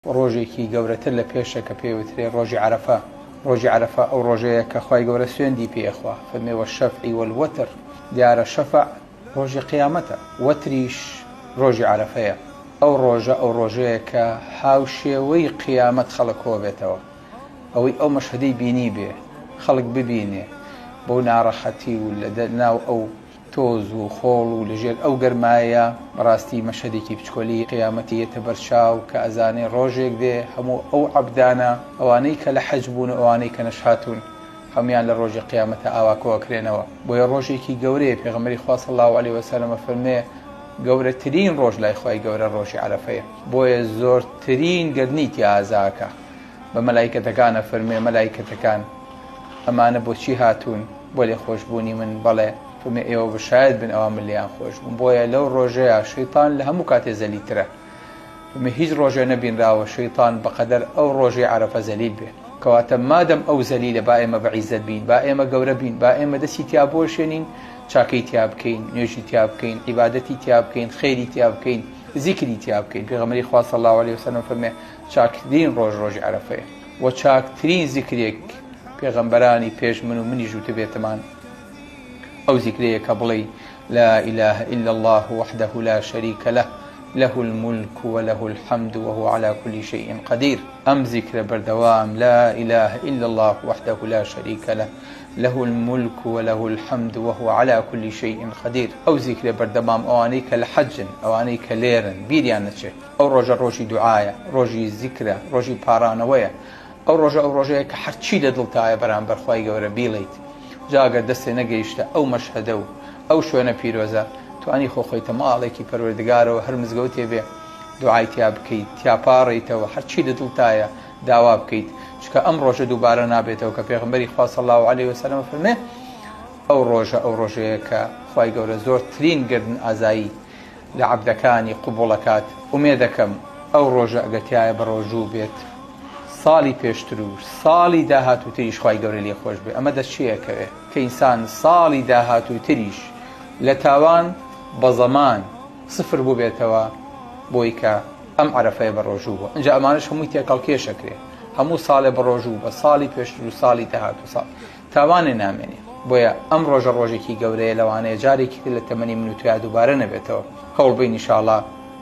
ڕۆژێکی گەورەتر لە پێشە کە پێی وترێ ڕۆژی عەرەفە. ڕۆژی عەرەفە ئەو ڕۆژەیە کە خوای گەورە سوێندی پێ ئەخوا، فەرموێ والشفع والوتر، دیارە شەفع ڕۆژی قیامەتە، وەتریش ڕۆژی عەرەفەیە. ئەو ڕۆژە ئەو ڕۆژەیە کە هاوشێوەی قیامەت خەڵک کۆبێتەوە. ئەوەی ئەو مەشهەدەی بینیبێ، خەڵک ببینێ بەو ناڕەحەتی و لە ناو ئەو تۆز و خۆڵ و لەژێر ئەو گەرمایە بەڕاستی مەشهەدێکی بچکۆلی قیامەتی یەتە بەرچاو کە ئەزانێ ڕۆژێک دێ هەموو ئەو عەبدانە ئەوانەی کە لە حەج بوون و ئەوانەی کە نەشهاتوون هەموویان لە ڕۆژی قیامەتا ئاوا کۆئەکرێنەوە بۆیە ڕۆژێکی گەورەیە پێغەمبەری خوا صلی اللە علیە وسلم ئەفەرموێ گەورەترین ڕۆژ لای خوای گەورە ڕۆژی عەرەفەیە بۆیە زۆرترین گەردنی تیا ئازا ئەکا بە مەلایکەتەکان ئەفەرموێ، مەلایکەتەکان ئەمانە بۆچی هاتوون؟ بۆ لێخۆشبوونی من؟ بەڵێ، فەرموێ ئێوە بە شایەت بن ئەوا من لێیان خۆش بووم. بۆیە لەو ڕۆژەیا شەیتان لە هەموو کاتێ زەلیلترە. فەرموێ هیچ ڕۆژێ نەبینراوە شەیتان بەقەدەر ئەو ڕۆژەی عەرەفە زەلیل بێ. کەواتە مادەم ئەو زەلیلە با ئێمە بە عیزەت بین، با ئێمە گەورە بین، با ئێمە دەستی تیا بوەشێنین، چاکەی تیا بکەین، نوێژی تیا بکەین، عیبادەتی تیا بکەین، خێری تیا بکەین، زیکری تیا بکەین. پێغەمبەری خوا صلی اللە علیە وسلم فەرموێ چاکترین ڕۆژ ڕۆژی عەرەفەیە وە چاکترین زیکرێک پێغەمبەرانی پێش من و منیش وتبێتمان ئەو زیکرەیە کە بڵێی لا اله الا الله وحده لا شريك له له الملك وله الحمد وهو على كل شيء قدير ئەم زیکرە بەردەوام لا اله الا الله وحده لا شريك له له الملك وله الحمد وهو على كل شيء قدير ئەو زیکرە بەردەمام ئەوانەی کە لە حەجن ئەوانەی کە لێرن بیریان نەچێت ئەو ڕۆژە ڕۆژی دوعایە، ڕۆژی زیکرە، ڕۆژی پاڕانەوەیە، ئەو ڕۆژە ئەو ڕۆژەیە کە هەرچی لە دڵتایە بەرامبەر خوای گەورە بیڵێیت، جا ئەگەر دەستێ نەگەیشتە ئەو مەشهەدە و ئەو شوێنە پیرۆزە، توانی خۆ خۆیتە ماڵێکی پەروەردگارەوە هەر مزگەوتێ بێ دوعای تیا بکەیت، تیا پاڕێیتەوە، هەرچی لە دڵتایە داوا بکەیت، چونکە ئەم ڕۆژە دووبارە نابێتەوە کە پێغەمبەری خوا صلی اللە علیە وسلم ئەفەرموێ، ئەو ڕۆژە ئەو ڕۆژەیە کە خوای گەورە زۆرترین گەردن ئازایی لە عەبدەکانی قبوڵ ئەکات ئومێدەکەم ئەو ڕۆژە ئەگەر تیایا بەڕۆژوو بێت ساڵی پێشتر و ساڵی داهاتووتریش خوای گەورە لێ خۆش بێ ئەمە دەست چێ ئەکەوێ کە ئینسان ساڵی داهاتووتریش لە تاوان بە زەمان سفر بووبێتەوە بۆی کە ئەم عەرەفەیە بە ڕۆژوو بووە ئینجا ئەمانەش هەمووی تێکەڵکێش ئەکرێ هەموو ساڵێ بە ڕۆژوو بە ساڵی پێشتر و ساڵی داهاتوو ساڵ تاوانێ نامێنێ بۆیە ئەم ڕۆژە ڕۆژێکی گەورەیە لەوانەیە جارێکی تر لە تەمەنی من و تۆیا دووبارە نەبێتەوە هەوڵ بەین ئیشاڵا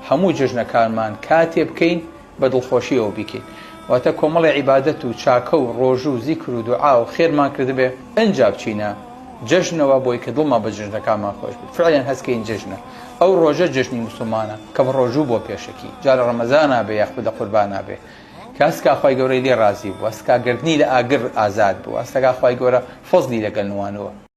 هەموو جەژنەکانمان کاتێ بکەین بە دڵخۆشیەوە بیکەین واتە کۆمەڵێ عیبادەت و چاکە و ڕۆژو و زیکر و دوعا و خێرمان کردبێ ئنجا بچینە جەژنەوە بۆی کە دڵمان بە جەژنەکانمان خۆش بێت فعلەن هەست کەین جەژنە ئەو ڕۆژە جەژنی موسڵمانە کە بە ڕۆژوو بۆ پێشەکی جا لە ڕەمەزانا بێ یاخود لە قوربانا بێ کە هەستکا خوای گەورەی لێ ڕازی بوو هەستکا گەردنی لە ئاگر ئازاد بوو هەستەکا خوای گەورە فەزلی لەگەل نوانووە.